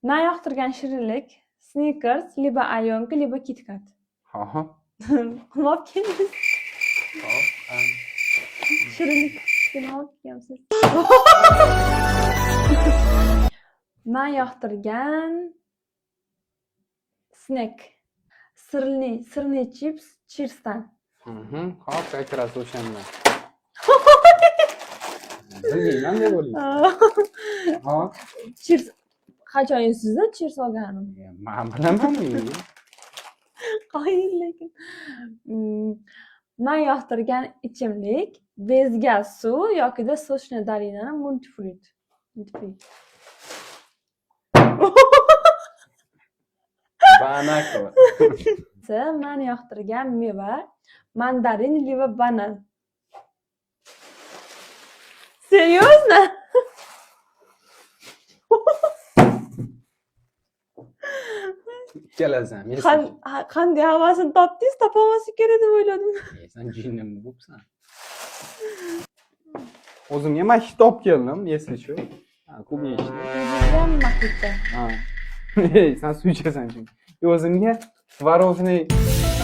Man yoqtirgan shirinlik: Snickers, либо Alyonka, либо KitKat. Hop. Nima olib keldingiz? Hop. Shirinlik nima olib kelgansiz? Man yoqtirgan snack: Sirli chips Cheers'dan. Hop, как раз o'shanda. Bilmayman deb o'ylaysan. Hop. Cheers qachon yeysiz-da Cheers olganim? Man bilamanmi? Qoyil lekin. Man yoqtirgan ichimlik: без gaz suv yokida Сочная долина ni multifruit. Multifruit. Banako. Man yoqtirgan meva: mandarin либо banan. Серьезно? Ikkalasi ham. Qanday havasini topdingiz? Topolmaslik kerak deb o'yladim. Sen jinni bo'psan. O'zimga mojito olib keldim, если что. Ha, клубничный. O'zingizga ham mojito. Ha. Ey, sen suv ichasan chunki. O'zimga творожный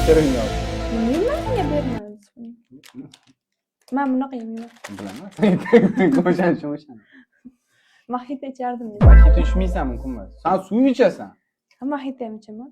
shirinlik oldim. Nima, menga bermadingiz buni? Man bunaqa yemayman. Bilaman. O'shaning uchun o'shani. Mojito ichardim men. Mojito ichmaysan, mumkin emas. Sen suv ichasan. Mojito ham ichaman.